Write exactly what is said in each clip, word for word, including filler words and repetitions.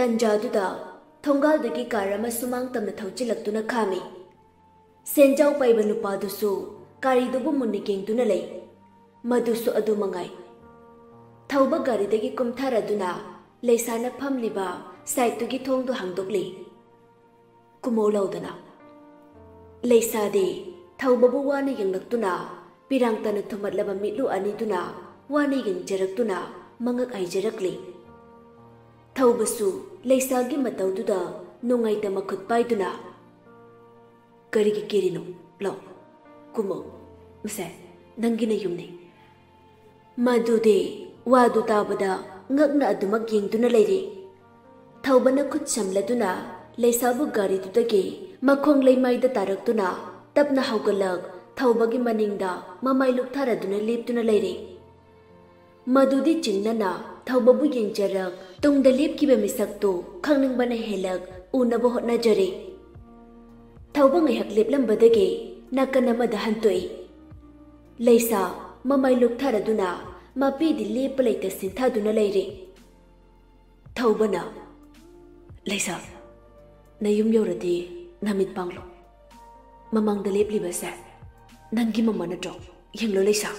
ꯇꯟꯖꯥꯗꯨꯗ ꯊꯣꯡꯒꯥꯜꯗꯒꯤ car ꯑꯃ ꯁꯨꯃꯥꯡ ꯇꯝꯅ ꯊꯧꯖꯤꯜꯂꯛꯇꯨꯅ ꯈꯥꯝꯃꯤ꯫ ꯁꯦꯟꯖꯥꯎ ꯄꯥꯏꯕ ꯅꯨꯄꯥꯗꯨꯁꯨ ꯒꯥꯔꯤꯗꯨꯕꯨ ꯃꯨꯟꯅ ꯌꯦꯡꯗꯨꯅ ꯂꯩ꯫ ꯃꯗꯨꯁꯨ ꯑꯗꯨ ꯃꯉꯥꯏ꯫ ꯊꯧꯕ ꯒꯥꯔꯤꯗꯒꯤ ꯀꯨꯝꯊꯔꯗꯨꯅ ꯂꯩꯁꯥꯅ ꯐꯝꯂꯤꯕ ꯁꯥꯏꯠꯇꯨꯒꯤ ꯊꯣꯡꯗꯨ ꯍꯥꯡꯗꯣꯛꯂꯤ꯫ ꯀꯨꯝꯃꯧ ꯂꯥꯎꯗꯅ꯫ ꯂꯩꯁꯥꯗꯤ ꯊꯧꯕꯕꯨ ꯋꯥꯅ ꯌꯦꯡꯂꯛꯇꯨꯅ, ꯄꯤꯔꯥꯡꯇꯅ ꯊꯨꯝꯍꯠꯂꯕ ꯃꯤꯠꯂꯨ ꯑꯅꯤꯗꯨꯅ ꯋꯥꯅ ꯌꯦꯡꯖꯔꯛꯇꯨꯅ ꯃꯉꯛ ꯍꯥꯏꯖꯔꯛꯂꯤ꯫ ꯊꯧꯕꯁꯨ ꯂꯩꯁꯥꯒꯤ ꯃꯇꯧꯗꯨꯗ ꯅꯨꯡꯉꯥꯏꯇ ꯃꯈꯨꯠ ꯄꯥꯏꯗꯨꯅ, "ꯀꯔꯤꯒꯤ ꯀꯦꯔꯤꯅꯣ? ꯂꯥꯎ, ꯀꯨꯝꯃꯧ꯫ ꯃꯁꯦ, ꯅꯪꯒꯤ ꯅꯌꯨꯝꯅꯤ꯫" ꯃꯗꯨꯗꯤ ꯋꯥꯗꯨ ꯇꯥꯕꯗ ꯉꯛꯅ ꯑꯗꯨꯃꯛ ꯌꯦꯡꯗꯨꯅ ꯂꯩꯔꯤ꯫ ꯊꯧꯕꯅ ꯈꯨꯠ ꯁꯝꯂꯗꯨꯅ ꯂꯩꯁꯥꯕꯨ ꯒꯥꯔꯤꯗꯨꯗꯒꯤ ꯃꯈꯣꯡ ꯂꯩꯃꯥꯏꯗ ꯇꯥꯔꯛꯇꯨꯅ ꯇꯞꯅ ꯍꯧꯒꯠꯂꯛ ꯊꯧꯕꯒꯤ ꯃꯅꯤꯡꯗ ꯃꯃꯥꯏ ꯂꯨꯛꯊꯔꯗꯨꯅ ꯂꯦꯞꯇꯨꯅ ꯂꯩꯔꯤ꯫ ꯃꯗꯨꯗꯤ ꯆꯤꯡꯅꯅ ꯊꯧꯕꯕꯨ ꯌꯦꯡꯖꯔꯛ ꯇꯨꯡꯗ ꯂꯦꯞꯈꯤꯕ ꯃꯤꯁꯛꯇꯨ ꯈꯪꯅꯤꯡꯕꯅ ꯍꯦꯜꯂꯛ ꯎꯅꯕ ꯍꯣꯠꯅꯖꯔꯤ꯫ ꯊꯧꯕ ꯉꯥꯏꯍꯥꯛ ꯂꯦꯞꯂꯝꯕꯗꯒꯤ ꯅꯥꯀꯟ ꯑꯃꯗ ꯍꯟꯇꯣꯛꯏ꯫ ꯂꯩꯁꯥ ꯃꯃꯥꯏ ꯂꯨꯛꯊꯔꯗꯨꯅ ꯃꯄꯤꯗꯤ ꯂꯦꯞꯄ ꯂꯩꯇ ꯁꯤꯟꯊꯗꯨꯅ ꯂꯩꯔꯤ꯫ ꯊꯧꯕꯅ, "ꯂꯩꯁꯥ, ꯅꯌꯨꯝ ꯌꯧꯔꯗꯤ ꯅꯃꯤꯠ ꯄꯥꯡꯂꯣ꯫ ꯃꯃꯥꯡꯗ ꯂꯦꯞꯂꯤꯕꯁꯦ ꯅꯪꯒꯤ ꯃꯃꯥ ꯅꯠꯇ꯭ꯔꯣ? ꯌꯦꯡꯂꯣ ꯂꯩꯁꯥ꯫"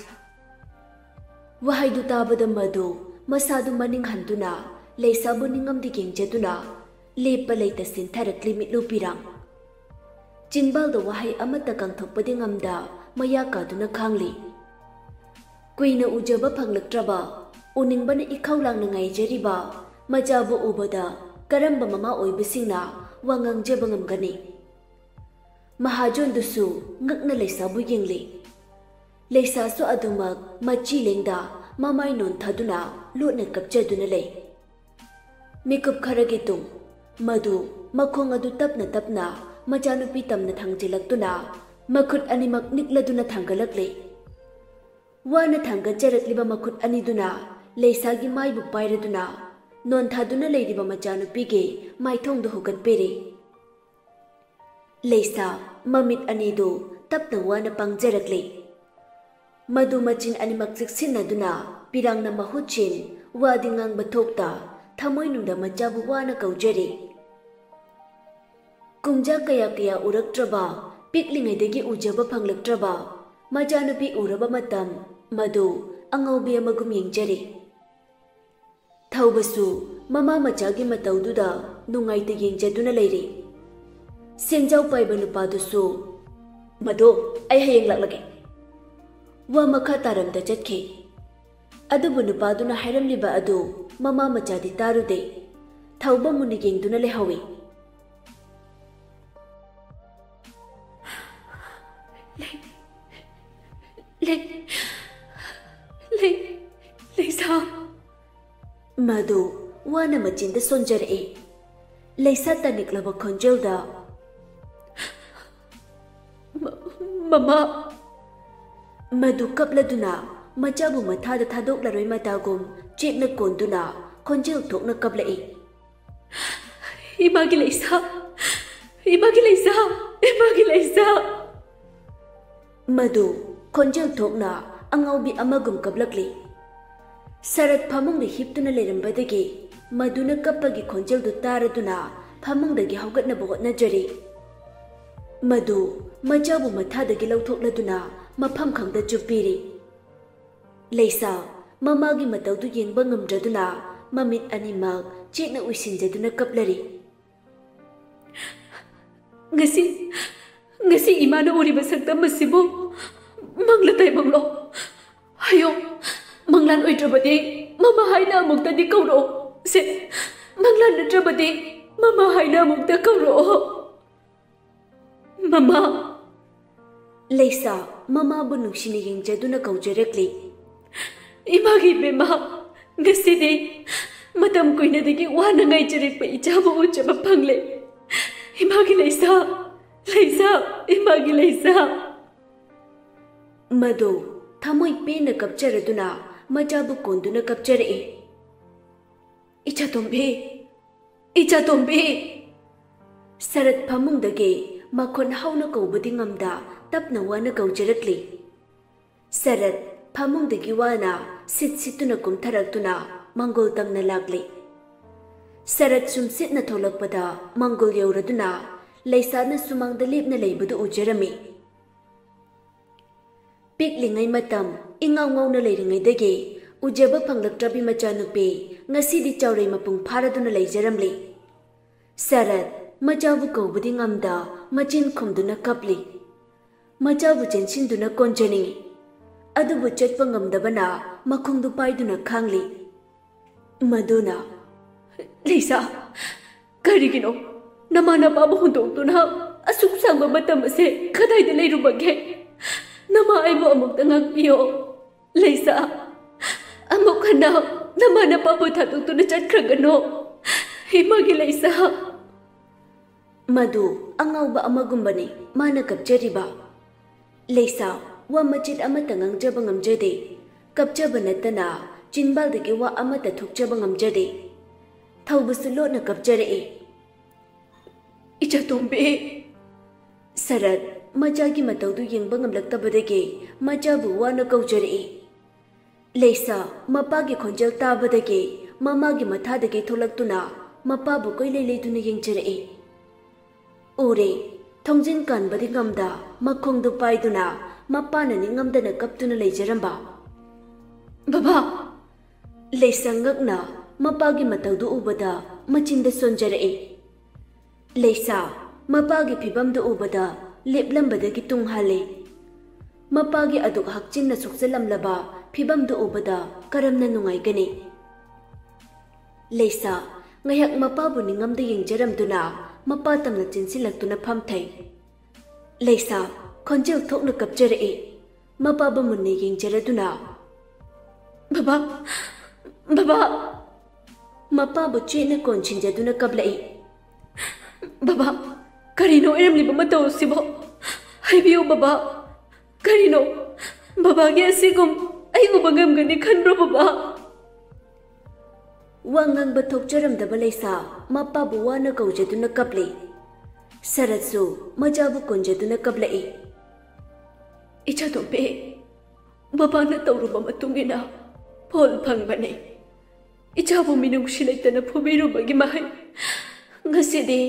ꯋꯥꯍꯩꯗꯨ ꯇꯥꯕꯗ ꯃꯗꯨ ꯃꯁꯥꯗꯨ ꯃꯅꯤꯡ ꯍꯟꯗꯨꯅ ꯂꯩꯁꯥꯕꯨ ꯅꯤꯡꯉꯝꯗ ꯌꯦꯡꯖꯗꯨꯅ ꯂꯦꯞꯄ ꯂꯩꯇ ꯁꯤꯟꯊꯔꯛꯂꯤ ꯃꯤꯠꯂꯨ ꯄꯤꯔꯥꯡ꯫ ꯆꯤꯟꯕꯥꯜꯗ ꯋꯥꯍꯩ ꯑꯃꯠꯇ ꯀꯪꯊꯣꯛꯄꯗꯤ ꯉꯝꯗ ꯃꯌꯥ ꯀꯥꯗꯨꯅ ꯈꯥꯡꯂꯤ꯫ ꯀꯨꯏꯅ ꯎꯖꯕ ꯐꯪꯂꯛꯇ꯭ꯔꯕ, ꯎꯅꯤꯡꯕꯅ ꯏꯈꯧ ꯂꯥꯡꯅ ꯉꯥꯏꯖꯔꯤꯕ ꯃꯆꯥꯕꯨ ꯎꯕꯗ ꯀꯔꯝꯕ ꯃꯃꯥ ꯑꯣꯏꯕꯁꯤꯡꯅ ꯋꯥ ꯉꯥꯡꯖꯕ ꯉꯝꯒꯅꯤ? ꯃꯍꯥꯖꯣꯟꯗꯨꯁꯨ ꯉꯛꯅ ꯂꯩꯁꯥꯕꯨ ꯌꯦꯡꯂꯤ꯫ ꯂꯩꯁꯥꯁꯨ ꯑꯗꯨꯃꯛ ꯃꯆꯤ ꯂꯦꯡꯗ ꯃꯃꯥꯏ ꯅꯣꯟꯊꯗꯨꯅ ꯂꯣꯠꯅ ꯀꯞꯆꯗꯨꯅ ꯂꯩ꯫ ꯃꯤꯀꯨꯞ ꯈꯔꯒꯤ ꯇꯨꯡ ꯃꯗꯨ ꯃꯈꯣꯡ ꯑꯗꯨ ꯇꯞꯅ ꯇꯞꯅ ꯃꯆꯥꯅꯨꯄꯤ ꯇꯝꯅ ꯊꯥꯡꯖꯤꯜꯂꯛꯇꯨꯅ ꯃꯈꯨꯠ ꯑꯅꯤꯃꯛ ꯅꯤꯛꯂꯗꯨꯅ ꯊꯥꯡꯒꯠꯂꯛꯂꯤ꯫ ꯋꯥꯅ ꯊꯥꯡꯒꯠꯆꯔꯛꯂꯤꯕ ꯃꯈꯨꯠ ꯑꯅꯤꯗꯨꯅ ꯂꯩꯁꯥꯒꯤ ꯃꯥꯏꯕꯨ ꯄꯥꯏꯔꯗꯨꯅ ꯅꯣꯟꯊꯗꯨꯅ ꯂꯩꯔꯤꯕ ꯃꯆꯥꯅꯨꯄꯤꯒꯤ ꯃꯥꯏꯊꯣꯡꯗꯨ ꯍꯨꯒꯠꯄꯤꯔꯤ꯫ ꯂꯩꯁꯥ ꯃꯃꯤꯠ ꯑꯅꯤꯗꯨ ꯇꯞꯅ ꯋꯥꯅ ꯄꯥꯡꯖꯔꯛꯂꯤ꯫ ꯃꯗꯨ ꯃꯆꯤꯟ ꯑꯅꯤꯃꯛ ꯆꯤꯛꯁꯤꯟꯅꯗꯨꯅ ꯄꯤꯔꯥꯡꯅ ꯃꯍꯨꯠ ꯁꯤꯟ ꯋꯥꯗꯤ ꯉꯥꯡꯕ ꯊꯣꯛꯇ ꯊꯃꯣꯏꯅꯨꯡꯗ ꯃꯆꯥꯕꯨ ꯋꯥꯅ ꯀꯧꯖꯔꯤ꯫ ꯀꯨꯝꯖꯥ ꯀꯌꯥ ꯀꯌꯥ ꯎꯔꯛꯇ꯭ꯔꯕ, ꯄꯤꯛꯂꯤꯉꯩꯗꯒꯤ ꯎꯖꯕ ꯐꯪꯂꯛꯇ꯭ꯔꯕ ꯃꯆꯥꯅꯨꯄꯤ ꯎꯔꯕ ꯃꯇꯝ ꯃꯗꯨ ꯑꯉꯥꯎꯕꯤ ꯑꯃꯒꯨꯝ ꯌꯦꯡꯖꯔꯤ꯫ ꯊꯧꯕꯁꯨ ꯃꯃꯥ ꯃꯆꯥꯒꯤ ꯃꯇꯧꯗꯨꯗ ꯅꯨꯡꯉꯥꯏꯇ ꯌꯦꯡꯖꯗꯨꯅ ꯂꯩꯔꯤ꯫ ꯁꯦꯟꯖꯥꯎ ꯄꯥꯏꯕ ꯅꯨꯄꯥꯗꯨꯁꯨ, "ꯃꯗꯣ, ꯑꯩ ꯍꯌꯦꯡ ꯂꯥꯛꯂꯒꯦ," ꯋꯥ ꯃꯈꯥ ꯇꯥꯔꯝꯗ ꯆꯠꯈꯤ꯫ ꯑꯗꯨꯕꯨ ꯅꯨꯄꯥꯗꯨꯅ ꯍꯥꯏꯔꯝꯂꯤꯕ ꯑꯗꯨ ꯃꯃꯥ ꯃꯆꯥꯗꯤ ꯇꯥꯔꯨꯗꯦ꯫ ꯊꯧꯕ ꯃꯨꯟꯅ ꯌꯦꯡꯗꯨꯅ ꯂꯩꯍꯧꯏ꯫ "ꯂꯩ, ꯂꯩ, ꯂꯩ, ꯂꯩꯁꯥ!" ꯃꯗꯨ ꯋꯥꯅ ꯃꯆꯤꯟꯗ ꯁꯣꯟꯖꯔꯛꯏ꯫ ꯂꯩꯁꯥ ꯇꯥꯅꯤꯛꯂꯕ ꯈꯣꯟꯖꯦꯜꯗ, "ꯃ-, ꯃꯃꯥ!" ꯃꯗꯨ ꯀꯞꯂꯗꯨꯅ ꯃꯆꯥꯕꯨ ꯃꯊꯥꯗ ꯊꯥꯗꯣꯛꯂꯔꯣꯏ ꯃꯇꯥꯒꯨꯝ ꯆꯦꯠꯅ ꯀꯣꯟꯗꯨꯅ ꯈꯣꯟꯖꯦꯜ ꯊꯣꯛꯅ ꯀꯞꯂꯛꯏ꯫ "ꯏꯃꯥꯒꯤ ꯂꯩꯁꯥ! ꯏꯃꯥꯒꯤ ꯂꯩꯁꯥ! ꯏꯃꯥꯒꯤ ꯂꯩꯁꯥ!" ꯃꯗꯨ ꯈꯣꯟꯖꯦꯜ ꯊꯣꯛꯅ ꯑꯉꯥꯎꯕꯤ ꯑꯃꯒꯨꯝ ꯀꯞꯂꯛꯂꯤ꯫ ꯁꯔꯠ ꯐꯃꯨꯡꯗ ꯍꯤꯞꯇꯨꯅ ꯂꯩꯔꯝꯕꯗꯒꯤ ꯃꯗꯨꯅ ꯀꯞꯄꯒꯤ ꯈꯣꯟꯖꯦꯜꯗꯨ ꯇꯥꯔꯗꯨꯅ ꯐꯃꯨꯡꯗꯒꯤ ꯍꯧꯒꯠꯅꯕ ꯍꯣꯠꯅꯖꯔꯤ꯫ ꯃꯗꯨ ꯃꯆꯥꯕꯨ ꯃꯊꯥꯗꯒꯤ ꯂꯧꯊꯣꯛꯂꯗꯨꯅ ꯃꯐꯝ ꯈꯪꯗ ꯆꯨꯞꯄꯤꯔꯤ꯫ ꯂꯩꯁꯥ ꯃꯃꯥꯒꯤ ꯃꯇꯧꯗꯨ ꯌꯦꯡꯕ ꯉꯝꯗ꯭ꯔꯗꯨꯅ ꯃꯃꯤꯠ ꯑꯅꯤꯃꯛ ꯆꯦꯠꯅ ꯎꯏꯁꯤꯟꯖꯗꯨꯅ ꯀꯞꯂꯔꯤ꯫ "ꯉꯁꯤ, ꯉꯁꯤ ꯏꯃꯥꯅ ꯎꯔꯤꯕ ꯁꯛꯇꯝ ꯑꯁꯤꯕꯨ ꯃꯪꯂ ꯇꯥꯏꯕꯪꯂꯣ? ꯍꯥꯏꯌꯣ, ꯃꯪꯂꯥꯟ ꯑꯣꯏꯗ꯭ꯔꯕꯗꯤ ꯃꯃꯥ ꯍꯥꯏꯅ ꯑꯃꯨꯛꯇꯗꯤ ꯀꯧꯔꯛꯑꯣ꯫ ꯁꯦ, ꯃꯪꯂꯥꯟ ꯅꯠꯇ꯭ꯔꯕꯗꯤ ꯃꯃꯥ ꯍꯥꯏꯅ ꯑꯃꯨꯛꯇ ꯀꯧꯔꯛꯑꯣ, ꯃꯃꯥ!" ꯂꯩꯁꯥ ꯃꯃꯥꯕꯨ ꯅꯨꯡꯁꯤꯅ ꯌꯦꯡꯖꯗꯨꯅ ꯀꯧꯖꯔꯛꯂꯤ꯫ "ꯏꯃꯥꯒꯤ ꯏꯕꯦꯝꯃ, ꯉꯁꯤꯗꯤ ꯃꯇꯝ ꯀꯨꯏꯅꯗꯒꯤ ꯋꯥꯅ ꯉꯥꯏꯖꯔꯛꯄ ꯏꯆꯥꯕꯨ ꯎꯖꯕ ꯐꯪꯂꯦ꯫ ꯏꯃꯥꯒꯤ ꯂꯩꯁꯥ, ꯂꯩꯁꯥ, ꯏꯃꯥꯒꯤ ꯂꯩꯁꯥ!" ꯃꯗꯨ ꯊꯃꯣꯏ ꯄꯦꯟꯅ ꯀꯞꯆꯔꯗꯨꯅ ꯃꯆꯥꯕꯨ ꯀꯣꯟꯗꯨꯅ ꯀꯞꯆꯔꯛꯏ꯫ "ꯏꯆꯥꯇꯣꯝꯕꯤ! ꯏꯆꯥꯇꯣꯝꯕꯤ!" ꯁꯔꯠ ꯐꯃꯨꯡꯗꯒꯤ ꯃꯈꯣꯟ ꯍꯧꯅ ꯀꯧꯕꯗꯤ ꯉꯝꯗ ꯇꯞꯅ ꯋꯥꯅ ꯀꯧꯖꯔꯛꯂꯤ꯫ ꯁꯔꯠ ꯐꯃꯨꯡꯗꯒꯤ ꯋꯥꯅ ꯁꯤꯠ ꯁꯤꯠꯇꯨꯅ ꯀꯨꯝꯊꯔꯛꯇꯨꯅ ꯃꯪꯒꯣꯜ ꯇꯝꯅ ꯂꯥꯛꯂꯤ꯫ ꯁꯔꯠ ꯁꯨꯝꯁꯤꯠꯅ ꯊꯣꯛꯂꯛꯄꯗ ꯃꯪꯒꯣꯜ ꯌꯧꯔꯗꯨꯅ ꯂꯩꯁꯥꯅ ꯁꯨꯃꯥꯡꯗ ꯂꯦꯞꯅ ꯂꯩꯕꯗꯨ ꯎꯖꯔꯝꯃꯤ꯫ ꯄꯤꯛꯂꯤꯉꯩ ꯃꯇꯝ ꯏꯉꯥꯎ ꯉꯥꯎꯅ ꯂꯩꯔꯤꯉꯩꯗꯒꯤ ꯎꯖꯕ ꯐꯪꯂꯛꯇ꯭ꯔꯕꯤ ꯃꯆꯥꯅꯨꯄꯤ ꯉꯁꯤꯗꯤ ꯆꯥꯎꯔꯩ ꯃꯄꯨꯡ ꯐꯥꯔꯗꯨꯅ ꯂꯩꯖꯔꯝꯂꯤ꯫ ꯁꯔꯠ ꯃꯆꯥꯕꯨ ꯀꯧꯕꯗꯤ ꯉꯝꯗ ꯃꯆꯤꯟ ꯈꯨꯝꯗꯨꯅ ꯀꯞꯂꯤ꯫ ꯃꯆꯥꯕꯨ ꯆꯦꯟꯁꯤꯟꯗꯨꯅ ꯀꯣꯟꯖꯅꯤꯡꯏ, ꯑꯗꯨꯕꯨ ꯆꯠꯄ ꯉꯝꯗꯕꯅ ꯃꯈꯣꯡꯗꯨ ꯄꯥꯏꯗꯨꯅ ꯈꯥꯡꯂꯤ꯫ ꯃꯗꯨꯅ, "ꯂꯩꯁꯥ, ꯀꯔꯤꯒꯤꯅꯣ ꯅꯃꯥ ꯅꯄꯥꯕꯨ ꯍꯨꯟꯗꯣꯛꯇꯨꯅ ꯑꯁꯨꯛ ꯁꯥꯡꯕ ꯃꯇꯝ ꯑꯁꯦ ꯀꯗꯥꯏꯗ ꯂꯩꯔꯨꯕꯒꯦ? ꯅꯃꯥ ꯑꯩꯕꯨ ꯑꯃꯨꯛꯇ ꯉꯥꯛꯄꯤꯌꯣ꯫ ꯂꯩꯁꯥ, ꯑꯃꯨꯛ ꯍꯟꯅ ꯅꯃꯥ ꯅꯄꯥꯕꯨ ꯊꯥꯗꯣꯛꯇꯨꯅ ꯆꯠꯈ꯭ꯔꯒꯅꯣ꯫ ꯏꯃꯥꯒꯤ ꯂꯩꯁꯥ!" ꯃꯗꯨ ꯑꯉꯥꯎꯕ ꯑꯃꯒꯨꯝꯕꯅꯤ ꯃꯥꯅ ꯀꯞꯆꯔꯤꯕ꯫ ꯂꯩꯁꯥ ꯋꯥ ꯃꯆꯦꯠ ꯑꯃꯠꯇ ꯉꯥꯡꯖꯕ ꯉꯝꯖꯗꯦ꯫ ꯀꯞꯆꯕ ꯅꯠꯇꯅ ꯆꯤꯟꯕꯥꯜꯗꯒꯤ ꯋꯥ ꯑꯃꯠꯇ ꯊꯣꯛꯆꯕ ꯉꯝꯖꯗꯦ꯫ ꯊꯧꯕꯁꯨ ꯂꯣꯠꯅ ꯀꯞꯆꯔꯛꯏ꯫ "ꯏꯆꯥꯇꯣꯝꯕꯤ!" ꯁꯔꯠ ꯃꯆꯥꯒꯤ ꯃꯇꯧꯗꯨ ꯌꯦꯡꯕ ꯉꯝꯂꯛꯇꯕꯗꯒꯤ ꯃꯆꯥꯕꯨ ꯋꯥꯅ ꯀꯧꯖꯔꯛꯏ꯫ ꯂꯩꯁꯥ ꯃꯄꯥꯒꯤ ꯈꯣꯟꯖꯦꯜ ꯇꯥꯕꯗꯒꯤ ꯃꯃꯥꯒꯤ ꯃꯊꯥꯗꯒꯤ ꯊꯣꯛꯂꯛꯇꯨꯅ ꯃꯄꯥꯕꯨ ꯀꯣꯏꯂꯩ ꯂꯩꯗꯨꯅ ꯌꯦꯡꯖꯔꯛꯏ꯫ ꯎꯔꯦ, ꯊꯣꯡꯖꯤꯟ ꯀꯥꯟꯕꯗꯤ ꯉꯝꯗ ꯃꯈꯣꯡꯗꯨ ꯄꯥꯏꯗꯨꯅ ꯃꯄꯥꯅ ꯅꯤꯡꯉꯝꯗꯅ ꯀꯞꯇꯨꯅ ꯂꯩꯖꯔꯝꯕ꯫ "ꯕꯕꯥ!" ꯂꯩꯁꯥ ꯉꯛꯅ ꯃꯄꯥꯒꯤ ꯃꯇꯧꯗꯨ ꯎꯕꯗ ꯃꯆꯤꯟꯗ ꯁꯣꯟꯖꯔꯛꯏ꯫ ꯂꯩꯁꯥ ꯃꯄꯥꯒꯤ ꯐꯤꯕꯝꯗꯨ ꯎꯕꯗ ꯂꯦꯞꯂꯝꯕꯗꯒꯤ ꯇꯨꯡ ꯍꯜꯂꯤ꯫ ꯃꯄꯥꯒꯤ ꯑꯗꯨꯛ ꯍꯛꯆꯤꯟꯅ ꯁꯣꯛꯆꯜꯂꯝꯂꯕ ꯐꯤꯕꯝꯗꯨ ꯎꯕꯗ ꯀꯔꯝꯅ ꯅꯨꯡꯉꯥꯏꯒꯅꯤ? ꯂꯩꯁꯥ ꯉꯥꯏꯍꯥꯛ ꯃꯄꯥꯕꯨ ꯅꯤꯡꯉꯝꯗ ꯌꯦꯡꯖꯔꯝꯗꯨꯅ ꯃꯄꯥ ꯇꯝꯅ ꯆꯦꯟꯁꯤꯜꯂꯛꯇꯨꯅ ꯐꯝꯊꯩ꯫ ꯂꯩꯁꯥ ꯈꯣꯟꯖꯦꯜ ꯊꯣꯛꯅ ꯀꯞꯆꯔꯛꯏ꯫ ꯃꯄꯥꯕꯨ ꯃꯨꯟꯅ ꯌꯦꯡꯖꯔꯗꯨꯅ, "ꯕꯕꯥ! ꯕꯕꯥ!" ꯃꯄꯥꯕꯨ ꯆꯦꯠꯅ ꯀꯣꯟꯁꯤꯟꯖꯗꯨꯅ ꯀꯞꯂꯛꯏ꯫ "ꯕꯕꯥ, ꯀꯔꯤꯅꯣ ꯑꯣꯏꯔꯝꯂꯤꯕ ꯃꯇꯧ ꯑꯁꯤꯕꯣ? ꯍꯥꯏꯕꯤꯌꯨ ꯕꯕꯥ, ꯀꯔꯤꯅꯣ? ꯕꯕꯥꯒꯤ ꯑꯁꯤꯒꯨꯝ ꯑꯩ ꯎꯕ ꯉꯝꯒꯅꯤ ꯈꯟꯕ꯭ꯔꯣ ꯕꯕꯥ?" ꯋꯥ ꯉꯥꯡꯕ ꯊꯣꯛꯆꯔꯝꯗꯕ ꯂꯩꯁꯥ ꯃꯄꯥꯕꯨ ꯋꯥꯅ ꯀꯧꯖꯗꯨꯅ ꯀꯞꯂꯤ꯫ ꯁꯔꯠꯁꯨ ꯃꯆꯥꯕꯨ ꯀꯣꯟꯖꯗꯨꯅ ꯀꯞꯂꯛꯏ꯫ "ꯏꯆꯥꯇꯣꯝꯕꯤ, ꯕꯕꯥꯅ ꯇꯧꯔꯨꯕ ꯃꯇꯨꯡ ꯏꯟꯅ ꯐꯣꯜ ꯐꯪꯕꯅꯤ꯫ ꯏꯆꯥꯕꯨ ꯃꯤꯅꯨꯡꯁꯤ ꯂꯩꯇꯅ ꯐꯨꯕꯤꯔꯨꯕꯒꯤ ꯃꯍꯩ꯫ ꯉꯁꯤꯗꯤ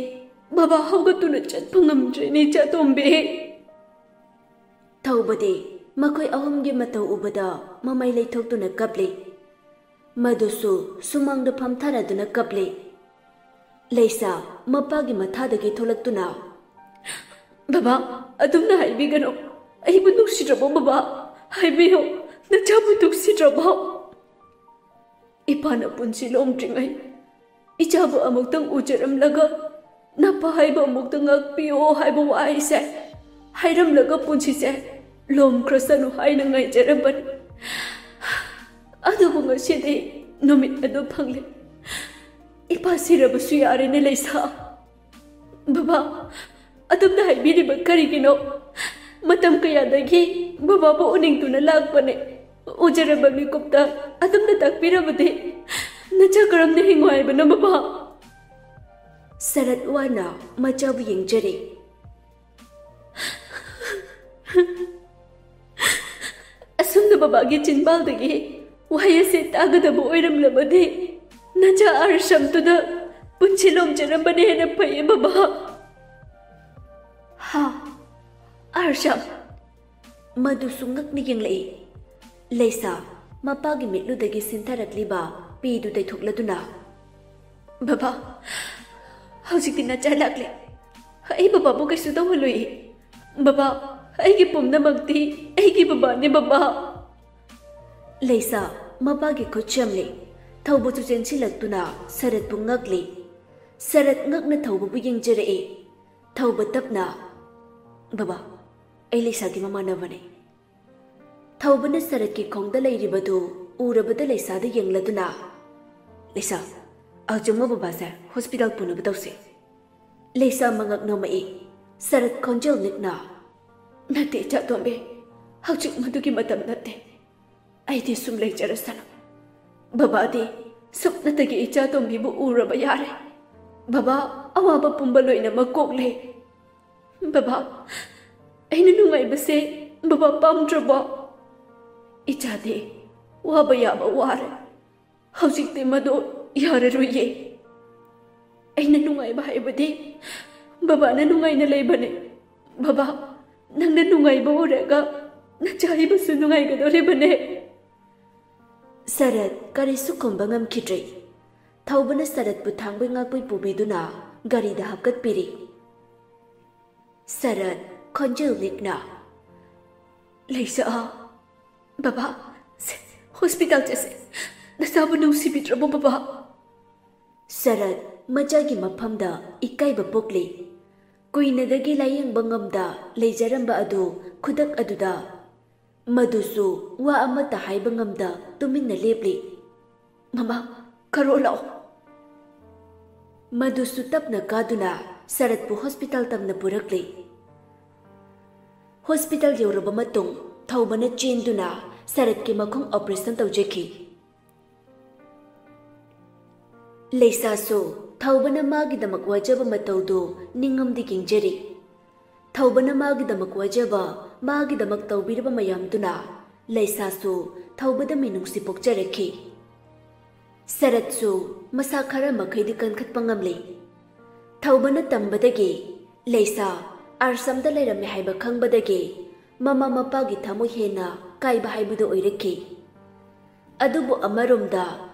ꯕꯕꯥ ꯍꯧꯒꯠꯇꯨꯅ ꯆꯠꯄ ꯉꯝꯗ꯭ꯔꯦꯅꯦ, ꯏꯆꯥ ꯇꯣꯝꯕꯤ꯫ ꯊꯧꯕꯗꯤ ꯃꯈꯣꯏ ꯑꯍꯨꯝꯒꯤ ꯃꯇꯧ ꯎꯕꯗ ꯃꯃꯩ ꯂꯩꯊꯣꯛꯇꯨꯅ ꯀꯞꯂꯤ꯫ ꯃꯗꯨꯁꯨ ꯁꯨꯃꯥꯡꯗ ꯐꯝꯊꯔꯗꯨꯅ ꯀꯞꯂꯤ꯫ ꯂꯩꯁꯥ ꯃꯄꯥꯒꯤ ꯃꯊꯥꯗꯒꯤ ꯊꯣꯛꯂꯛꯇꯨꯅ, "ꯕꯕꯥ, ꯑꯗꯨꯝꯅ ꯍꯥꯏꯕꯤꯒꯅꯨ꯫ ꯑꯩꯕꯨ ꯅꯨꯡꯁꯤꯗ꯭ꯔꯕꯣ ꯕꯕꯥ? ꯍꯥꯏꯕꯤꯌꯨ, ꯅꯆꯥꯕꯨ ꯅꯨꯡꯁꯤꯗ꯭ꯔꯕꯣ? ꯏꯄꯥꯅ ꯄꯨꯟꯁꯤ ꯂꯣꯝꯗ꯭ꯔꯤꯉꯩ ꯏꯆꯥꯕꯨ ꯑꯃꯨꯛꯇꯪ ꯎꯖꯔꯝꯂꯒ ꯅꯄꯥ ꯍꯥꯏꯕ ꯑꯃꯨꯛꯇ ꯉꯥꯛꯄꯤꯌꯣ ꯍꯥꯏꯕ ꯋꯥꯍꯩꯁꯦ ꯍꯥꯏꯔꯝꯂꯒ ꯄꯨꯟꯁꯤꯁꯦ ꯂꯣꯝꯈ꯭ꯔꯁꯅꯨ ꯍꯥꯏꯅ ꯉꯥꯏꯖꯔꯝꯕꯅꯤ꯫ ꯑꯗꯨꯕꯨ ꯉꯁꯤꯗꯤ ꯅꯨꯃꯤꯠ ꯑꯗꯨ ꯐꯪꯂꯦ꯫ ꯏꯄꯥ ꯁꯤꯔꯕꯁꯨ ꯌꯥꯔꯦꯅꯦ ꯂꯩꯁꯥ꯫ ꯕꯕꯥ, ꯑꯗꯨꯝꯅ ꯍꯥꯏꯕꯤꯔꯤꯕ ꯀꯔꯤꯒꯤꯅꯣ? ꯃꯇꯝ ꯀꯌꯥꯗꯒꯤ ꯕꯕꯥꯕꯨ ꯎꯅꯤꯡꯗꯨꯅ ꯂꯥꯛꯄꯅꯦ꯫ ꯎꯖꯔꯕ ꯃꯤꯀꯨꯞꯇ ꯑꯗꯨꯝꯅ ꯇꯥꯛꯄꯤꯔꯕꯗꯤ ꯅꯆꯥ ꯀꯔꯝꯅ ꯍꯤꯡꯉꯣ ꯍꯥꯏꯕꯅꯣ ꯕꯕꯥ?" ꯁꯔꯠ ꯋꯥꯅ ꯃꯆꯥꯕꯨ ꯌꯦꯡꯖꯔꯦ꯫ ꯑꯁꯨꯝꯅ ꯕꯕꯥꯒꯤ ꯆꯤꯟꯕꯥꯜꯗꯒꯤ ꯋꯥꯍꯩ ꯑꯁꯤ ꯇꯥꯒꯗꯕ ꯑꯣꯏꯔꯝꯂꯕꯗꯤ ꯅꯆꯥ ꯑꯔꯁꯝꯗꯨꯅ ꯄꯨꯟꯁꯤ ꯂꯣꯝꯖꯔꯝꯕꯅ ꯍꯦꯟꯅ ꯐꯩꯌꯦ ꯕꯕꯥ꯫ "ꯍꯥ? ꯑꯔꯁꯝ?" ꯃꯗꯨꯁꯨ ꯉꯛꯅ ꯌꯦꯡꯂꯛꯏ꯫ ꯂꯩꯁꯥ ꯃꯄꯥꯒꯤ ꯃꯤꯠꯂꯨꯗꯒꯤ ꯁꯤꯟꯊꯔꯛꯂꯤꯕ ꯄꯤꯗꯨ ꯇꯩꯊꯣꯛꯂꯗꯨꯅ, "ꯕꯕꯥ, ꯍꯧꯖꯤꯛꯇꯤ ꯅꯆꯥ ꯂꯥꯛꯂꯦ꯫ ꯑꯩ ꯕꯕꯥꯕꯨ ꯀꯩꯁꯨ ꯇꯧꯍꯜꯂꯣꯏꯌꯦ꯫ ꯕꯕꯥ, ꯑꯩꯒꯤ ꯄꯨꯝꯅꯃꯛꯇꯤ ꯑꯩꯒꯤ ꯕꯕꯥꯅꯦ ꯕꯕꯥ꯫" ꯂꯩꯁꯥ ꯃꯄꯥꯒꯤ ꯈꯨꯠ ꯆꯦꯝꯂꯤ꯫ ꯊꯧꯕꯁꯨ ꯆꯦꯟꯁꯤꯜꯂꯛꯇꯨꯅ ꯁꯔꯠꯄꯨ ꯉꯛꯂꯤ꯫ ꯁꯔꯠ ꯉꯛꯅ ꯊꯧꯕꯕꯨ ꯌꯦꯡꯖꯔꯛꯏ꯫ ꯊꯧꯕ ꯇꯞꯅ, "ꯕꯕꯥ, ꯑꯩ ꯂꯩꯁꯥꯒꯤ ꯃꯃꯥꯟꯅꯕꯅꯤ꯫" ꯊꯧꯕꯅ ꯁꯔꯠꯀꯤ ꯈꯣꯡꯗ ꯂꯩꯔꯤꯕꯗꯨ ꯎꯔꯕꯗ ꯂꯩꯁꯥꯗ ꯌꯦꯡꯂꯗꯨꯅ, "ꯂꯩꯁꯥ, ꯍꯧꯖꯤꯛꯃꯛ ꯕꯕꯥꯁꯦ ꯍꯣꯁꯄꯤꯇꯥꯜ ꯄꯨꯅꯕ ꯇꯧꯁꯤ꯫" ꯂꯩꯁꯥ ꯃꯉꯛ ꯅꯣꯝꯃꯛꯏ꯫ ꯁꯔꯠ ꯈꯣꯟꯖꯦꯜ ꯅꯤꯛꯅ, "ꯅꯠꯇꯦ ꯏꯆꯥꯇꯣꯝꯕꯤ, ꯍꯧꯖꯤꯛ ꯃꯗꯨꯒꯤ ꯃꯇꯝ ꯅꯠꯇꯦ꯫ ꯑꯩꯗꯤ ꯁꯨꯝ ꯂꯩꯖꯔꯁꯅꯨ꯫ ꯕꯕꯥꯗꯤ ꯁꯨꯞꯅꯇꯒꯤ ꯏꯆꯥꯇꯣꯝꯕꯤꯕꯨ ꯎꯔꯕ ꯌꯥꯔꯦ꯫ ꯕꯕꯥ ꯑꯋꯥꯕ ꯄꯨꯝꯕ ꯂꯣꯏꯅꯃꯛ ꯀꯣꯛꯂꯦ꯫ ꯕꯕꯥ, ꯑꯩꯅ ꯅꯨꯡꯉꯥꯏꯕꯁꯦ ꯕꯕꯥ ꯄꯥꯝꯗ꯭ꯔꯕꯣ? ꯏꯆꯥꯗꯤ ꯋꯥꯕ ꯌꯥꯕ ꯋꯥꯔꯦ꯫ ꯍꯧꯖꯤꯛꯇꯤ ꯃꯗꯨ ꯌꯥꯔꯔꯣꯏꯌꯦ꯫ ꯑꯩꯅ ꯅꯨꯡꯉꯥꯏꯕ ꯍꯥꯏꯕꯗꯤ ꯕꯕꯥꯅ ꯅꯨꯡꯉꯥꯏꯅ ꯂꯩꯕꯅꯦ꯫ ꯕꯕꯥ, ꯅꯪꯅ ꯅꯨꯡꯉꯥꯏꯕ ꯎꯔꯒ ꯅꯆꯥ ꯍꯥꯏꯕꯁꯨ ꯅꯨꯡꯉꯥꯏꯒꯗꯧꯔꯤꯕꯅꯦ꯫ ꯁꯔꯠ ꯀꯔꯤꯁꯨ ꯈꯨꯝꯕ ꯉꯝꯈꯤꯗ꯭ꯔꯦ꯫ ꯊꯧꯕꯅ ꯁꯔꯠꯄꯨ ꯊꯥꯡꯕꯩ ꯉꯥꯛꯄꯩ ꯄꯨꯕꯤꯗꯨꯅ ꯒꯥꯔꯤꯗ ꯍꯥꯞꯀꯠꯄꯤꯔꯤ꯫ ꯁꯔꯠ ꯈꯣꯟꯖꯦꯜ ꯅꯤꯛꯅ, "ꯂꯩꯁꯥ, ꯕꯕꯥ, ꯁꯦ, ꯍꯣꯁꯄꯤꯇꯥꯜ ꯆꯠꯁꯦ꯫ ꯅꯆꯥꯕꯨ ꯅꯨꯡꯁꯤꯕꯤꯗ꯭ꯔꯕꯣ, ꯕꯕꯥ?" ꯁꯔꯠ ꯃꯆꯥꯒꯤ ꯃꯐꯝꯗ ꯏꯀꯥꯏꯕ ꯄꯣꯛꯂꯤ꯫ ꯀꯨꯏꯅꯗꯒꯤ ꯂꯥꯌꯦꯡꯕ ꯉꯝꯗ ꯂꯩꯖꯔꯝꯕ ꯑꯗꯨ ꯈꯨꯗꯛ ꯑꯗꯨꯗ ꯃꯗꯨꯁꯨ ꯋꯥ ꯑꯃꯠꯇ ꯍꯥꯏꯕ ꯉꯝꯗ ꯇꯨꯃꯤꯟꯅ ꯂꯦꯞꯂꯤ꯫ "ꯃꯃꯥ, ꯀꯔꯣ ꯂꯥꯛꯑꯣ꯫" ꯃꯗꯨꯁꯨ ꯇꯞꯅ ꯀꯥꯗꯨꯅ ꯁꯔꯠꯄꯨ ꯍꯣꯁꯄꯤꯇꯥꯜ ꯇꯝꯅ ꯄꯨꯔꯛꯂꯤ꯫ ꯍꯣꯁꯄꯤꯇꯥꯜ ꯌꯧꯔꯕ ꯃꯇꯨꯡ ꯊꯧꯕꯅ ꯆꯦꯟꯗꯨꯅ ꯁꯔꯠꯀꯤ ꯃꯈꯣꯡ ꯑꯣꯄꯔꯦꯁꯟ ꯇꯧꯖꯈꯤ꯫ ꯂꯩꯁꯥꯁꯨ ꯊꯧꯕꯅ ꯃꯥꯒꯤꯗꯃꯛ ꯋꯥꯖꯕ ꯃꯇꯧꯗꯨ ꯅꯤꯡꯉꯝꯗꯤ ꯌꯦꯡꯖꯔꯤ꯫ ꯊꯧꯕꯅ ꯃꯥꯒꯤꯗꯃꯛ ꯋꯥꯖꯕ, ꯃꯥꯒꯤꯗꯃꯛ ꯇꯧꯕꯤꯔꯕ ꯃꯌꯥꯝꯗꯨꯅ ꯂꯩꯁꯥꯁꯨ ꯊꯧꯕꯗ ꯃꯤꯅꯨꯡꯁꯤ ꯄꯣꯛꯆꯔꯛꯈꯤ꯫ ꯁꯔꯠꯁꯨ ꯃꯁꯥ ꯈꯔ ꯃꯈꯩꯗꯤ ꯀꯟꯈꯠꯄ ꯉꯝꯂꯤ꯫ ꯊꯧꯕꯅ ꯇꯝꯕꯗꯒꯤ ꯂꯩꯁꯥ ꯑꯥꯁ꯭ꯔꯝꯗ ꯂꯩꯔꯝꯃꯤ ꯍꯥꯏꯕ ꯈꯪꯕꯗꯒꯤ ꯃꯃꯥ ꯃꯄꯥꯒꯤ ꯊꯃꯣꯏ ꯍꯦꯟꯅ ꯀꯥꯏꯕ ꯍꯥꯏꯕꯗꯨ ꯑꯣꯏꯔꯛꯈꯤ꯫ ꯑꯗꯨꯕꯨ ꯑꯃꯔꯣꯝꯗ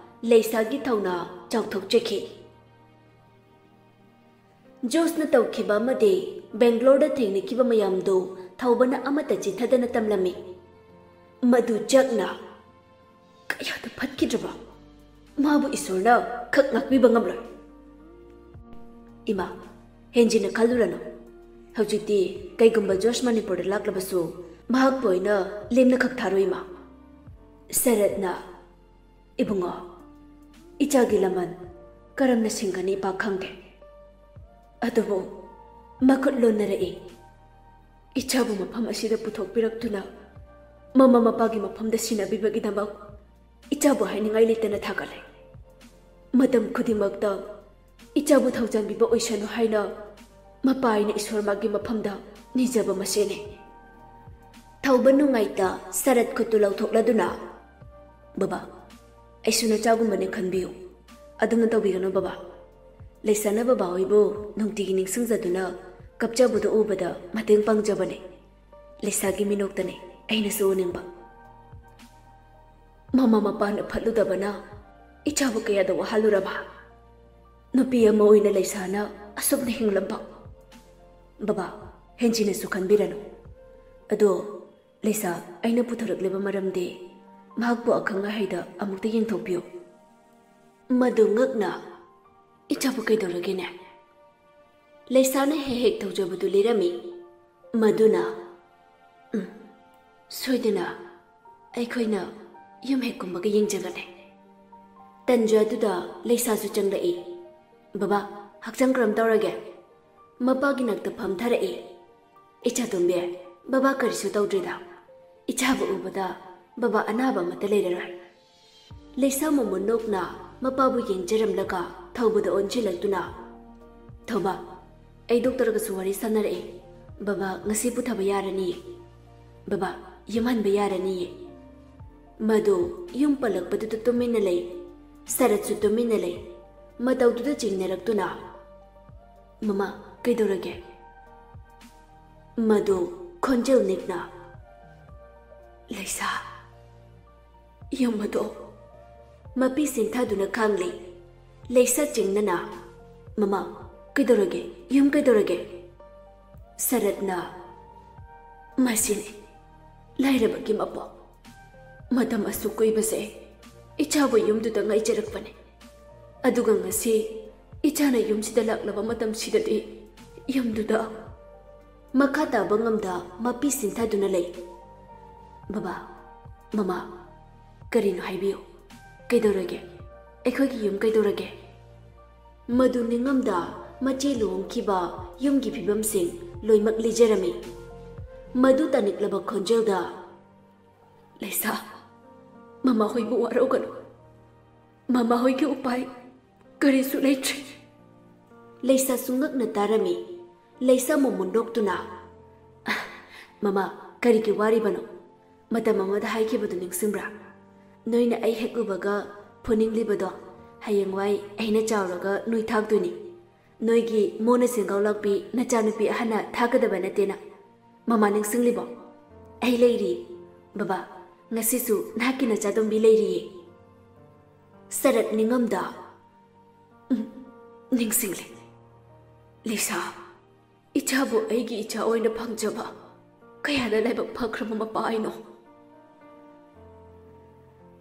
ꯂꯩꯁꯥꯒꯤ ꯊꯧꯅꯥ ꯆꯥꯎꯊꯣꯛꯆꯈꯤ꯫ ꯖꯣꯁꯅ ꯇꯧꯈꯤꯕ ꯑꯃꯗꯤ ꯕꯦꯡꯒ꯭ꯂꯣꯔꯗ ꯊꯦꯡꯅꯈꯤꯕ ꯃꯌꯥꯝꯗꯨ ꯊꯧꯕꯅ ꯑꯃꯠꯇ ꯆꯤꯊꯗꯅ ꯇꯝꯂꯝꯃꯤ꯫ ꯃꯗꯨ ꯖꯛꯅ ꯀꯌꯥꯗ ꯐꯠꯈꯤꯗ꯭ꯔꯕ! ꯃꯥꯕꯨ ꯏꯁꯣꯔꯅ ꯈꯛ ꯉꯥꯛꯄꯤꯕ ꯉꯝꯂꯣꯏ꯫ ꯏꯃꯥ, ꯍꯦꯟꯖꯤꯟꯅ ꯈꯜꯂꯨꯔꯅꯨ꯫ ꯍꯧꯖꯤꯛꯇꯤ ꯀꯩꯒꯨꯝꯕ ꯖꯣꯁ ꯃꯅꯤꯄꯨꯔꯗ ꯂꯥꯛꯂꯕꯁꯨ ꯃꯍꯥꯛꯄꯨ ꯑꯩꯅ ꯂꯦꯝꯅ ꯈꯛ ꯊꯥꯔꯣꯏ, ꯏꯃꯥ꯫ ꯁꯔꯠꯅ, "ꯏꯕꯨꯡꯉꯣ, ꯏꯆꯥꯒꯤ ꯂꯃꯟ ꯀꯔꯝꯅ ꯁꯤꯡꯒꯅꯤ ꯏꯄꯥ ꯈꯪꯗꯦ꯫ ꯑꯗꯨꯕꯨ ꯃꯈꯨꯠ ꯂꯣꯟꯅꯔꯛꯏ꯫ ꯏꯆꯥꯕꯨ ꯃꯐꯝ ꯑꯁꯤꯗ ꯄꯨꯊꯣꯛꯄꯤꯔꯛꯇꯨꯅ ꯃꯃꯥ ꯃꯄꯥꯒꯤ ꯃꯐꯝꯗ ꯁꯤꯟꯅꯕꯤꯕꯒꯤꯗꯃꯛ ꯏꯆꯥꯕꯨ ꯍꯥꯏꯅꯤꯡꯉꯥꯏ ꯂꯩꯇꯅ ꯊꯥꯒꯠꯂꯦ꯫ ꯃꯇꯝ ꯈꯨꯗꯤꯡꯃꯛꯇ ꯏꯆꯥꯕꯨ ꯊꯧꯖꯥꯟꯕꯤꯕ ꯑꯣꯏꯁꯅꯨ ꯍꯥꯏꯅ ꯃꯄꯥ ꯑꯩꯅ ꯏꯁꯣꯔ ꯃꯥꯒꯤ ꯃꯐꯝꯗ ꯅꯤꯖꯕ ꯃꯁꯦꯅꯤ꯫" ꯊꯧꯕ ꯅꯨꯡꯉꯥꯏꯇ ꯁꯔꯠ ꯈꯨꯠꯇꯨ ꯂꯧꯊꯣꯛꯂꯗꯨꯅ, "ꯕꯕꯥ, ꯑꯩꯁꯨ ꯅꯆꯥꯒꯨꯝꯕꯅꯦ ꯈꯟꯕꯤꯌꯨ꯫ ꯑꯗꯨꯝꯅ ꯇꯧꯕꯤꯒꯅꯨ ꯕꯕꯥ꯫ ꯂꯩꯁꯥꯅ ꯕꯕꯥ ꯍꯣꯏꯕꯨ ꯅꯨꯡꯇꯤꯒꯤ ꯅꯤꯡꯁꯤꯡꯖꯗꯨꯅ ꯀꯞꯆꯕꯗꯨ ꯎꯕꯗ ꯃꯇꯦꯡ ꯄꯥꯡꯖꯕꯅꯦ꯫ ꯂꯩꯁꯥꯒꯤ ꯃꯤꯅꯣꯛꯇꯅꯦ ꯑꯩꯅꯁꯨ ꯎꯅꯤꯡꯕ꯫ ꯃꯃꯥ ꯃꯄꯥꯅ ꯐꯠꯂꯨꯗꯕꯅ ꯏꯆꯥꯕꯨ ꯀꯌꯥꯗ ꯋꯥꯍꯜꯂꯨꯔꯕ? ꯅꯨꯄꯤ ꯑꯃ ꯑꯣꯏꯅ ꯂꯩꯁꯥꯅ ꯑꯁꯨꯝꯅ ꯍꯤꯡꯂꯝꯕ꯫ ꯕꯕꯥ, ꯍꯦꯟꯖꯤꯟꯅꯁꯨ ꯈꯟꯕꯤꯔꯅꯨ꯫ ꯑꯗꯣ ꯂꯩꯁꯥ, ꯑꯩꯅ ꯄꯨꯊꯣꯔꯛꯂꯤꯕ ꯃꯔꯝꯗꯤ ꯃꯍꯥꯛꯄꯨ ꯑꯈꯪ ꯑꯍꯩꯗ ꯑꯃꯨꯛꯇ ꯌꯦꯡꯊꯣꯛꯄꯤꯌꯨ꯫ ꯃꯗꯨ ꯉꯛꯅ, "ꯏꯆꯥꯕꯨ ꯀꯩꯗꯧꯔꯒꯦꯅꯦ?" ꯂꯩꯁꯥꯅ ꯍꯦꯛ ꯍꯦꯛ ꯇꯧꯖꯕꯗꯨ ꯂꯤꯔꯝꯃꯤ꯫ ꯃꯗꯨꯅ, "ꯎꯝ, ꯁꯣꯏꯗꯅ ꯑꯩꯈꯣꯏꯅ ꯌꯨꯝ ꯍꯦꯛ ꯀꯨꯝꯕꯒ ꯌꯦꯡꯖꯒꯅꯤ"꯫ ꯇꯟꯖꯥꯗꯨꯗ ꯂꯩꯁꯥꯁꯨ ꯆꯪꯂꯛꯏ꯫ "ꯕꯕꯥ, ꯍꯛꯆꯥꯡ ꯀꯔꯝ ꯇꯧꯔꯒꯦ?" ꯃꯄꯥꯒꯤ ꯅꯥꯛꯇ ꯐꯝꯊꯔꯛꯏ꯫ "ꯏꯆꯥ ꯇꯣꯝꯕꯤ, ꯕꯕꯥ ꯀꯔꯤꯁꯨ ꯇꯧꯗ꯭ꯔꯤꯗ꯫ ꯏꯆꯥꯕꯨ ꯎꯕꯗ ꯕꯕꯥ ꯑꯅꯥꯕ ꯑꯃꯠꯇ ꯂꯩꯔꯔꯣꯏ"꯫ ꯂꯩꯁꯥ ꯃꯃꯣꯟ ꯅꯣꯛꯅ ꯃꯄꯥꯕꯨ ꯌꯦꯡꯖꯔꯝꯂꯒ ꯊꯧꯕꯗ ꯑꯣꯟꯁꯤꯜꯂꯛꯇꯨꯅ, "ꯊꯧꯕ, ꯑꯩ ꯗꯣꯛꯇꯔꯒꯁꯨ ꯋꯥꯔꯤ ꯁꯥꯟꯅꯔꯛꯏ꯫ ꯕꯕꯥ ꯉꯁꯤ ꯄꯨꯊꯕ ꯌꯥꯔꯅꯤꯌꯦ꯫ ꯕꯕꯥ, ꯌꯨꯝ ꯍꯟꯕ ꯌꯥꯔꯅꯤꯌꯦ"꯫ ꯃꯗꯨ ꯌꯨꯝ ꯄꯜꯂꯛꯄꯗꯨꯗ ꯇꯨꯃꯤꯟꯅ ꯂꯩ꯫ ꯁꯔꯠꯁꯨ ꯇꯨꯃꯤꯟꯅ ꯂꯩ꯫ ꯃꯇꯧꯗꯨꯗ ꯆꯤꯡꯅꯔꯛꯇꯨꯅ, "ꯃꯃꯥ, ꯀꯩꯗꯧꯔꯒꯦ?" ꯃꯗꯨ ꯈꯣꯟꯖꯦꯜ ꯅꯤꯛꯅ, "ꯂꯩꯁꯥ"꯫ ꯌꯨꯝ ꯑꯗꯣ ꯃꯄꯤ ꯁꯤꯟꯊꯗꯨꯅ ꯈꯥꯡꯂꯤ꯫ ꯂꯩꯁꯥ ꯆꯤꯡꯅꯅ, "ꯃꯃꯥ, ꯀꯩꯗꯧꯔꯒꯦ? ꯌꯨꯝ ꯀꯩꯗꯧꯔꯒꯦ?" ꯁꯔꯠꯅ, "ꯃꯁꯤꯅꯤ ꯂꯥꯏꯔꯕꯒꯤ ꯃꯄꯣꯛ꯫ ꯃꯇꯝ ꯑꯁꯨꯛ ꯀꯨꯏꯕꯁꯦ ꯏꯆꯥꯕꯨ ꯌꯨꯝꯗꯨꯗ ꯉꯥꯏꯖꯔꯛꯄꯅꯤ꯫ ꯑꯗꯨꯒ ꯉꯁꯤ ꯏꯆꯥꯅ ꯌꯨꯝꯁꯤꯗ ꯂꯥꯛꯂꯕ ꯃꯇꯝꯁꯤꯗꯗꯤ ꯌꯨꯝꯗꯨꯗ"꯫ ꯃꯈꯥ ꯇꯥꯕ ꯉꯝꯗ ꯃꯄꯤ ꯁꯤꯟꯊꯗꯨꯅ ꯂꯩ꯫ "ꯕꯕꯥ, ꯃꯃꯥ, ꯀꯔꯤꯅꯣ ꯍꯥꯏꯕꯤꯌꯨ꯫ ꯀꯩꯗꯧꯔꯒꯦ? ꯑꯩꯈꯣꯏꯒꯤ ꯌꯨꯝ ꯀꯩꯗꯧꯔꯒꯦ?" ꯃꯗꯨ ꯅꯤꯡꯉꯝꯗ ꯃꯆꯦ ꯂꯨꯍꯣꯡꯈꯤꯕ ꯌꯨꯝꯒꯤ ꯐꯤꯕꯝꯁꯤꯡ ꯂꯣꯏꯃꯛ ꯂꯤꯖꯔꯝꯃꯤ꯫ ꯃꯗꯨ ꯇꯥꯅꯤꯡꯂꯕ ꯈꯣꯟꯖꯦꯜꯗ, "ꯂꯩꯁꯥ, ꯃꯃꯥ ꯍꯣꯏꯕꯨ ꯋꯥꯔꯧꯒꯅꯨ꯫ ꯃꯃꯥ ꯍꯣꯏꯒꯤ ꯎꯄꯥꯏ ꯀꯔꯤꯁꯨ ꯂꯩꯇ꯭ꯔꯦ"꯫ ꯂꯩꯁꯥꯁꯨ ꯉꯛꯅ ꯇꯥꯔꯝꯃꯤ꯫ ꯂꯩꯁꯥ ꯃꯃꯣꯟ ꯅꯣꯛꯇꯨꯅ, "ꯃꯃꯥ, ꯀꯔꯤꯒꯤ ꯋꯥꯔꯤꯕꯅꯣ? ꯃꯇꯝ ꯑꯃꯗ ꯍꯥꯏꯈꯤꯕꯗꯨ ꯅꯤꯡꯁꯤꯡꯕ꯭ꯔꯥ? ꯅꯣꯏꯅ ꯑꯩ ꯍꯦꯛ ꯎꯕꯒ ꯐꯨꯅꯤꯡꯂꯤꯕꯗꯣ, ꯍꯌꯦꯡꯋꯥꯏ ꯑꯩꯅ ꯆꯥꯎꯔꯒ ꯅꯣꯏ ꯊꯥꯛꯇꯣꯏꯅꯤ꯫ ꯅꯣꯏꯒꯤ ꯃꯣꯟꯅ ꯁꯦꯟꯒꯥꯎ ꯂꯥꯛꯄꯤ ꯅꯆꯥꯅꯨꯄꯤ ꯑꯍꯟꯅ ꯊꯥꯛꯀꯗꯕ ꯅꯠꯇꯦꯅ꯫ ꯃꯃꯥ ꯅꯤꯡꯁꯤꯡꯂꯤꯕꯣ? ꯑꯩ ꯂꯩꯔꯤ꯫ ꯕꯕꯥ, ꯉꯁꯤꯁꯨ ꯅꯍꯥꯛꯀꯤ ꯅꯆꯥꯇꯣꯝꯕꯤ ꯂꯩꯔꯤꯌꯦ꯫ ꯁꯔꯠ ꯅꯤꯡꯉꯝꯗ, "ꯎꯝ, ꯅꯤꯡꯁꯤꯡꯂꯦ꯫ ꯂꯤꯁꯥ, ꯏꯆꯥꯕꯨ ꯑꯩꯒꯤ ꯏꯆꯥ ꯑꯣꯏꯅ ꯐꯪꯖꯕ ꯀꯌꯥꯗ ꯂꯥꯏꯕꯛ ꯐꯈ꯭ꯔꯕ ꯃꯄꯥ ꯑꯩꯅꯣ!"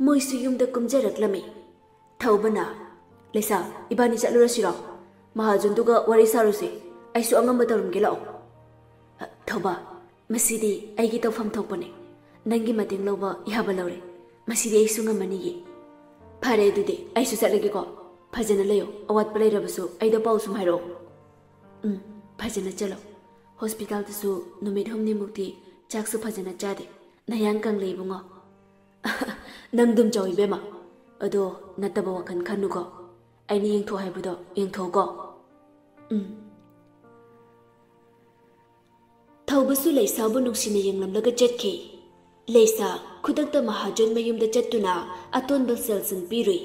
ꯃꯣꯏꯁꯨ ꯌꯨꯝꯗ ꯀꯨꯝꯖꯔꯛꯂꯝꯃꯤ꯫ ꯊꯧꯕꯅ, "ꯂꯩꯁꯥ, ꯏꯕꯥꯅꯤ ꯆꯠꯂꯨꯔꯁꯤꯔꯣ? ꯃꯍꯥꯖꯣꯟꯗꯨꯒ ꯋꯥꯔꯤ ꯁꯥꯔꯨꯁꯤ꯫ ꯑꯩꯁꯨ ꯑꯉꯝꯕ ꯇꯧꯔꯝꯒꯦ, ꯂꯥꯛꯑꯣ꯫" "ꯑ, ꯊꯧꯕ, ꯃꯁꯤꯗꯤ ꯑꯩꯒꯤ ꯇꯧꯐꯝ ꯊꯣꯛꯄꯅꯦ꯫ ꯅꯪꯒꯤ ꯃꯇꯦꯡ ꯂꯧꯕ ꯌꯥꯕ ꯂꯧꯔꯦ꯫ ꯃꯁꯤꯗꯤ ꯑꯩꯁꯨ ꯉꯝꯃꯅꯤꯌꯦ꯫" "ꯐꯔꯦ, ꯑꯗꯨꯗꯤ ꯑꯩꯁꯨ ꯆꯠꯂꯒꯦꯀꯣ꯫ ꯐꯖꯅ ꯂꯩꯌꯣ꯫ ꯑꯋꯥꯠꯄ ꯂꯩꯔꯕꯁꯨ ꯑꯩꯗ ꯄꯥꯎ ꯁꯨꯝ ꯍꯥꯏꯔꯛꯑꯣ꯫" "ꯎꯝ, ꯐꯖꯅ ꯆꯠꯂꯣ꯫ ꯍꯣꯁꯄꯤꯇꯥꯜꯗꯁꯨ ꯅꯨꯃꯤꯠ ꯍꯨꯝꯅꯤꯃꯨꯛꯇꯤ ꯆꯥꯛꯁꯨ ꯐꯖꯅ ꯆꯥꯗꯦ꯫ ꯅꯌꯥꯡ ꯀꯪꯂꯦ, ꯏꯕꯨꯡꯉꯣ꯫" "ꯅꯪ ꯑꯗꯨꯝ ꯆꯥꯎ, ꯏꯕꯦꯝꯃ꯫ ꯑꯗꯣ ꯅꯠꯇꯕ ꯋꯥꯈꯜ ꯈꯟꯅꯨꯀꯣ꯫ ꯑꯩꯅ ꯌꯦꯡꯊꯣꯛ ꯍꯥꯏꯕꯗꯣ ꯌꯦꯡꯊꯣꯛꯎꯀꯣ꯫" "ꯎꯝ꯫" ꯊꯧꯕꯁꯨ ꯂꯩꯁꯥꯕꯨ ꯅꯨꯡꯁꯤꯅ ꯌꯦꯡꯂꯝꯂꯒ ꯆꯠꯈꯤ꯫ ꯂꯩꯁꯥ ꯈꯨꯗꯛꯇ ꯃꯍꯥꯖꯣꯟ ꯃꯌꯨꯝꯗ ꯆꯠꯇꯨꯅ ꯑꯇꯣꯟꯕ ꯁꯦꯜꯁꯟ ꯄꯤꯔꯨꯏ꯫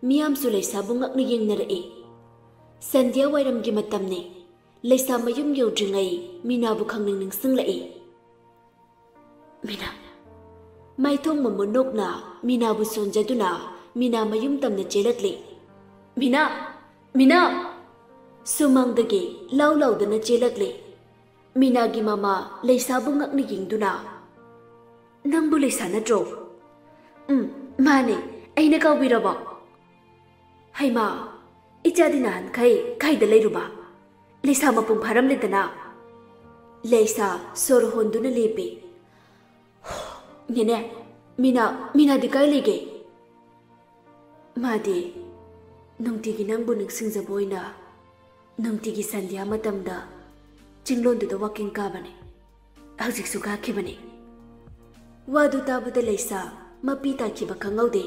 ꯃꯤꯌꯥꯝꯁꯨ ꯂꯩꯁꯥꯕꯨ ꯉꯛꯅ ꯌꯦꯡꯅꯔꯛꯏ꯫ ꯁꯟꯙ꯭ꯌꯥ ꯋꯥꯏꯔꯝꯒꯤ ꯃꯇꯝꯅꯤ꯫ ꯂꯩꯁꯥ ꯃꯌꯨꯝ ꯌꯧꯗ꯭ꯔꯤꯉꯩ ꯃꯤꯅꯥꯕꯨ ꯈꯪꯅꯤꯡ ꯅꯤꯡꯁꯤꯡꯂꯛꯏ꯫ "ꯃꯤꯅꯥ꯫" ꯃꯥꯏꯊꯣꯡ ꯃꯃꯨ ꯅꯣꯛꯅ ꯃꯤꯅꯥꯕꯨ ꯁꯣꯟꯖꯗꯨꯅ ꯃꯤꯅꯥ ꯃꯌꯨꯝ ꯇꯝꯅ ꯆꯦꯜꯂꯛꯂꯤ꯫ "ꯃꯤꯅꯥ! ꯃꯤꯅꯥ!" ꯁꯨꯃꯥꯡꯗꯒꯤ ꯂꯥꯎ ꯂꯥꯎꯗꯅ ꯆꯦꯜꯂꯛꯂꯤ꯫ ꯃꯤꯅꯥꯒꯤ ꯃꯃꯥ ꯂꯩꯁꯥꯕꯨ ꯉꯛꯅ ꯌꯦꯡꯗꯨꯅ, "ꯅꯪꯕꯨ ꯂꯩꯁꯥ ꯅꯠꯇ꯭ꯔꯣ?" "ꯎꯝ, ꯃꯥꯅꯦ꯫ ꯑꯩꯅ ꯀꯥꯎꯕꯤꯔꯕꯣ?" "ꯍꯩꯃꯥ, ꯏꯆꯥꯗꯤ ꯅꯍꯥꯟꯈꯩ ꯀꯥꯏꯗ ꯂꯩꯔꯨꯕ? ꯂꯩꯁꯥ ꯃꯄꯨꯡ ꯐꯥꯔꯝꯂꯦꯗꯅ꯫" ꯂꯩꯁꯥ ꯁꯣꯔ ꯍꯣꯟꯗꯨꯅ ꯂꯦꯞꯄꯤ꯫ "ꯅꯦꯅꯦ, ꯃꯤꯅꯥ, ꯃꯤꯅꯥꯗꯤ ꯀꯥꯏ ꯂꯩꯒꯦ?" "ꯃꯥꯗꯤ ꯅꯨꯡꯇꯤꯒꯤ ꯅꯪꯕꯨ ꯅꯤꯡꯁꯤꯡꯖꯕ ꯑꯣꯏꯅ ꯅꯨꯡꯇꯤꯒꯤ ꯁꯟꯙ꯭ꯌꯥ ꯃꯇꯝꯗ ꯆꯤꯡꯂꯣꯟꯗꯨꯗ ꯋꯥꯀꯤꯡ ꯀꯥꯕꯅꯤ꯫ ꯍꯧꯖꯤꯛꯁꯨ ꯀꯥꯈꯤꯕꯅꯤ꯫" ꯋꯥꯗꯨ ꯇꯥꯕꯗ ꯂꯩꯁꯥ ꯃꯄꯤ ꯇꯥꯈꯤꯕ ꯈꯪꯍꯧꯗꯦ꯫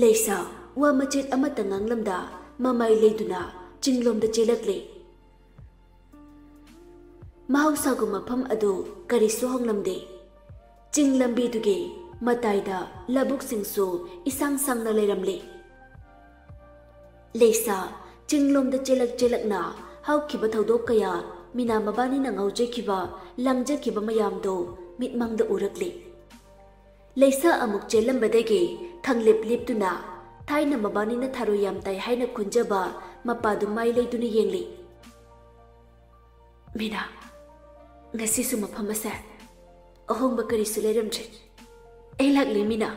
ꯂꯩꯁꯥ ꯋꯥ ꯃꯆꯦꯠ ꯑꯃꯠꯇ ꯉꯥꯡꯂꯝꯗ ꯃꯃꯥꯏ ꯂꯩꯗꯨꯅ ꯆꯤꯡꯂꯣꯝꯗ ꯆꯦꯜꯂꯛꯂꯦ꯫ ꯃꯍꯧꯁꯥꯒꯨꯝ ꯃꯐꯝ ꯑꯗꯨ ꯀꯔꯤꯁꯨ ꯍꯣꯡꯂꯝꯗꯦ꯫ ꯆꯤꯡ ꯂꯝꯕꯤꯗꯨꯒꯤ ꯃꯇꯥꯏꯗ ꯂꯧꯕꯨꯛꯁꯤꯡꯁꯨ ꯏꯁꯥꯡ ꯁꯥꯡꯅ ꯂꯩꯔꯝꯂꯤ꯫ ꯂꯩꯁꯥ ꯆꯤꯡꯂꯣꯝꯗ ꯆꯦꯜꯂꯛ ꯆꯦꯜꯂꯛꯅ ꯍꯧꯈꯤꯕ ꯊꯧꯗꯣꯛ ꯀꯌꯥ ꯃꯤꯅꯥ ꯃꯕꯥꯅꯤꯅ ꯉꯥꯎꯖꯈꯤꯕ, ꯂꯥꯡꯖꯈꯤꯕ ꯃꯌꯥꯝꯗꯨ ꯃꯤꯠꯃꯥꯡꯗ ꯎꯔꯛꯂꯤ꯫ ꯂꯩꯁꯥ ꯑꯃꯨꯛ ꯆꯦꯜꯂꯝꯕꯗꯒꯤ ꯈꯪꯂꯤꯞ ꯂꯤꯞꯇꯨꯅ ꯊꯥꯏꯅ ꯃꯕꯥꯅꯤꯅ ꯊꯔꯣꯏ ꯌꯥꯝ ꯇꯥꯏ ꯍꯥꯏꯅ ꯈꯨꯟꯖꯕ ꯃꯄꯥꯗꯨ ꯃꯥꯏ ꯂꯩꯗꯨꯅ ꯌꯦꯡꯂꯤ꯫ "ꯃꯤꯅꯥ, ꯉꯁꯤꯁꯨ ꯃꯐꯝ ꯑꯁꯦ ꯑꯍꯣꯡꯕ ꯀꯔꯤꯁꯨ ꯂꯩꯔꯝꯗ꯭ꯔꯦ꯫ ꯑꯩ ꯂꯥꯛꯂꯦ ꯃꯤꯅꯥ꯫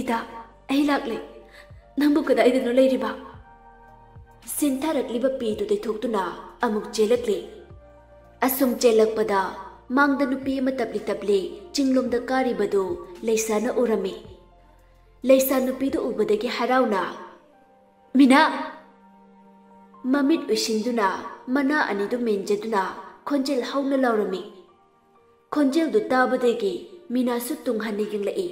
ꯏꯇꯥ, ꯑꯩ ꯂꯥꯛꯂꯦ꯫ ꯅꯪꯕꯨ ꯀꯗꯥꯏꯗꯅꯣ ꯂꯩꯔꯤꯕ?" ꯁꯤꯟꯊꯔꯛꯂꯤꯕ ꯄꯤꯗꯨ ꯇꯩꯊꯣꯛꯇꯨꯅ ꯑꯃꯨꯛ ꯆꯦꯜꯂꯛꯂꯤ꯫ ꯑꯁꯨꯝ ꯆꯦꯜꯂꯛꯄꯗ ꯃꯥꯡꯗ ꯅꯨꯄꯤ ꯑꯃ ꯇꯞꯂꯤ ꯇꯞꯂꯤ ꯆꯤꯡꯂꯣꯝꯗ ꯀꯥꯔꯤꯕꯗꯨ ꯂꯩꯁꯥꯅ ꯎꯔꯝꯃꯤ꯫ ꯂꯩꯁꯥ ꯅꯨꯄꯤꯗꯨ ꯎꯕꯗꯒꯤ ꯍꯔꯥꯎꯅ, "ꯃꯤꯅꯥ!" ꯃꯃꯤꯠ ꯎꯏꯁꯤꯟꯗꯨꯅ ꯃꯅꯥ ꯑꯅꯤꯗꯨ ꯃꯦꯟꯖꯗꯨꯅ ꯈꯣꯟꯖꯦꯜ ꯍꯧꯅ ꯂꯥꯎꯔꯝꯃꯤ꯫ ꯈꯣꯟꯖꯦꯜꯗꯨ ꯇꯥꯕꯗꯒꯤ ꯃꯤꯅꯥꯁꯨ ꯇꯨꯡ ꯍꯟꯅ ꯌꯦꯡꯂꯛꯏ꯫